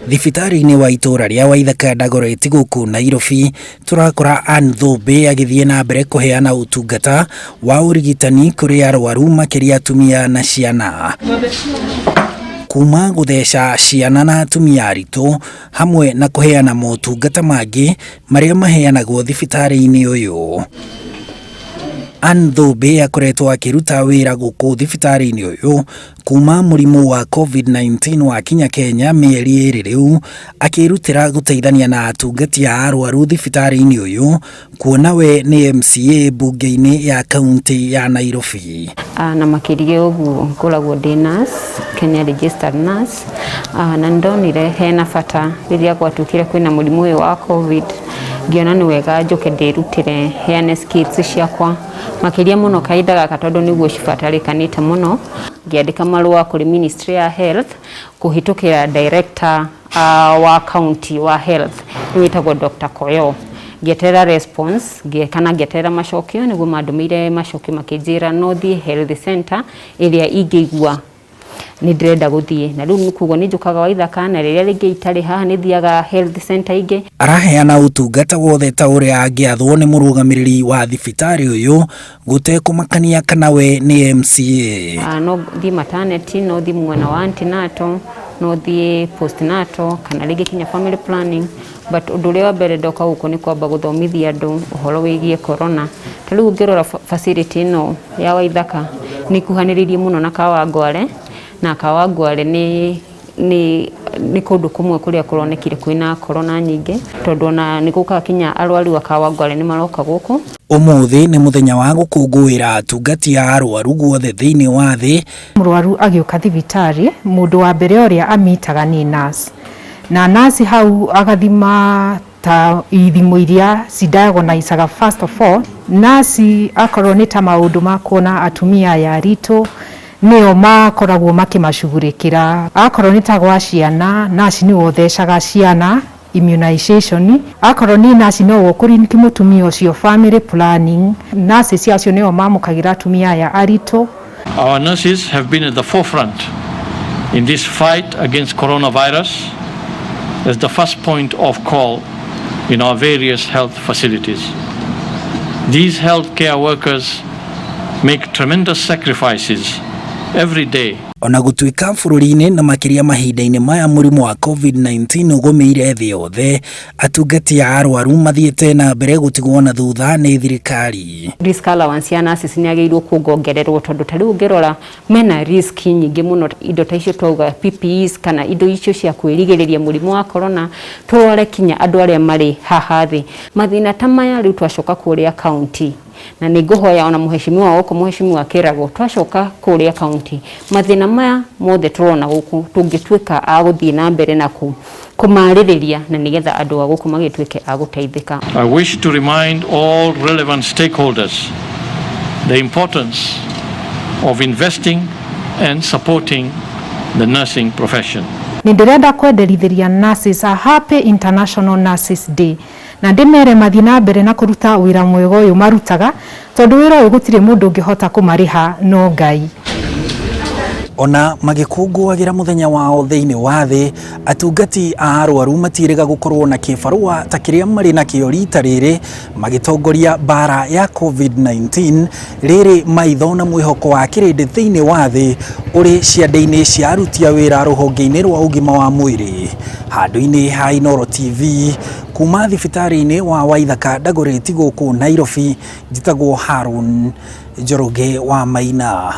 Thibitarĩ-inĩ wa itũũra rĩa Waithaka Dagoretti gũkũ Nairobi, tũrakora Ann Thũmbĩ agĩthiĩ na mbere kũheana ũtungata wa ũrigitani kũrĩ arwaru makĩria atumia na ciana. Kuma gũtheca ciana na atumia aritũ hamwe na kũheana motungata mangĩ marĩa maheanagwo thibitarĩ-inĩ ũyũ. Ann Thũmbĩ akoretwo akĩruta wĩra gũkũ thibitarĩ-inĩ ũyũ kuma mũrimũ wa COVID-19 wakinya Kenya mĩeri 2 rĩu, akĩrutĩra gũteithania na atungati a arwaru thibitarĩ-inĩ ũyũ kuona we nĩ MCA mbunge-inĩ ya kaunti ya Nairobi. Na makĩria ũguo ngoragwo ndĩ nurse, Kenya registered nurse, na nĩndonire hena bata rĩrĩa gwatuĩkire kwĩna mũrimũ ũyũ wa COVID, ngĩona nĩ wega njũke ndĩrutĩre heane skills ciakwa makĩria mũno kahinda gaka tondũ nĩguo cibatarĩkanĩte mũno. Ngĩandĩka marũa kũrĩ Ministry ya Health kũhĩtũkĩra director wa county wa health wĩtagwo Dr. Koyo, ngĩeterera response kana ngĩeterera macokio nĩguo mandũmĩire macokio makĩnjĩra no thiĩ health center ĩrĩa ingĩigua nĩ ndĩrenda gũthiĩ, na rĩu koguo nĩ njũkaga Waithaka, na rĩrĩa rĩngĩ itarĩ haha nĩ thiaga health center ingĩ. Araheana ũtungata wothe ta ũrĩa angĩathwo nĩ mũrũgamĩrĩri wa thibitarĩ ũyũ gũtekũmakania kana we nĩ MCA. No thiĩ maternity, no thiĩ mwena wa antenatal, no thiĩ postnatal kana rĩngĩ kinya family planning, but ũndũ ũrĩa wa mbere ndoka gũkũ nĩ kwamba gũthomithia andũ ũhoro wĩgiĩ corona. Ta rĩu ũngĩrora facility ĩno ya Waithaka nĩ ikuhanĩrĩirie mũno na Kawangware, na Kawangware nĩ kũndũ kũmwe kũrĩa kũronekire kwĩna corona nyingĩ, tondũ ona nĩ gũkaga kinya arwaru a Kawangware nĩ maroka gũkũ. Ũmũthĩ nĩ mũthenya wa gũkũngũĩra atungati a arwaru guothe thĩinĩ wa thĩ. Mũrwaru agĩũka thibitarĩ, mũndũ wa mbere ũrĩa amitaga nĩ nurse, na nurse hau agathima ta ithimo iria cidiagonicaga. First of all, nurse akorwo nĩ ta maũndũ ma kuona atumia aya aritũ, nĩo makoragwo makĩmacugurĩkĩra. Akorwo nĩ ta gwa ciana, nurse nĩwe ũthecaga ciana immunization. Akorwo nĩ nurse no ũkũriniki mũtumia ũcio family planning. Nurses acio nĩo mamũkagĩra atumia aya aritũ. Our nurses have been at the forefront in this fight against coronavirus as the first point of call in our various health facilities. These healthcare workers make tremendous sacrifices every day. Ona gũtuĩka bũrũri-inĩ na makĩria mahinda-inĩ maya mũrimũ wa COVID-19 ũgũmĩire thĩ yothe, atungati a arwaru mathiĩte na mbere gũtigwo na thutha nĩ thirikari. Risk allowance ya nurses nĩ yagĩrĩirwo kuongererwo, tondũ ta rĩu ũngĩrora mena risk nyingĩ mũno. Indo ta icio twauga PPEs kana indo icio cia kwĩrigĩrĩria mũrimũ wa corona, tũrore kinya andũ arĩa marĩ haha thĩ, mathĩna ta maya. Rĩu twacoka kũrĩa county, na nĩ ngũhoya ona mũheshimiwa gũkũ, mũheshimiwa Kĩrago, twacoka kũrĩa county, mathĩna maya mothe tũrona gũkũ tũngĩtuĩka a gũthiĩ na mbere na kũmarĩrĩria na nĩgetha andũ a gũkũ magĩtuĩke a gũteithĩka. I wish to remind all relevant stakeholders the importance of investing and supporting the nursing profession. Nĩ ndĩrenda kwenderithĩria nurses a happy International Nurses Day, na ndĩmere mathiĩ na mbere na kũruta wĩra mwega ũyũ marutaga, tondũ wĩra ũyũ gũtirĩ mũndũ ũngĩhota kũmarĩha no Ngai. Ona magĩkũngũagĩra mũthenya wao thĩinĩ wa thĩ, atungati a arwaru matiĩrĩga gũkorwo na kĩbarũa ta kĩrĩa marĩ nakĩo rita rĩrĩ magĩtongoria mbara ya COVID-19. Rĩrĩ maitho na mwĩhoko wa kĩrĩndĩ thĩinĩ wa thĩ ũrĩ ciande-inĩ cia aruti a wĩra rũhonge-inĩ rwa ũgima wa mwĩrĩ. Handũ-inĩ ha Inooro TV, kuma thibitarĩ-inĩ wa Waithaka Dagoretti gũkũ Nairobi, njĩtagwo Harun Njoroge wa Maina.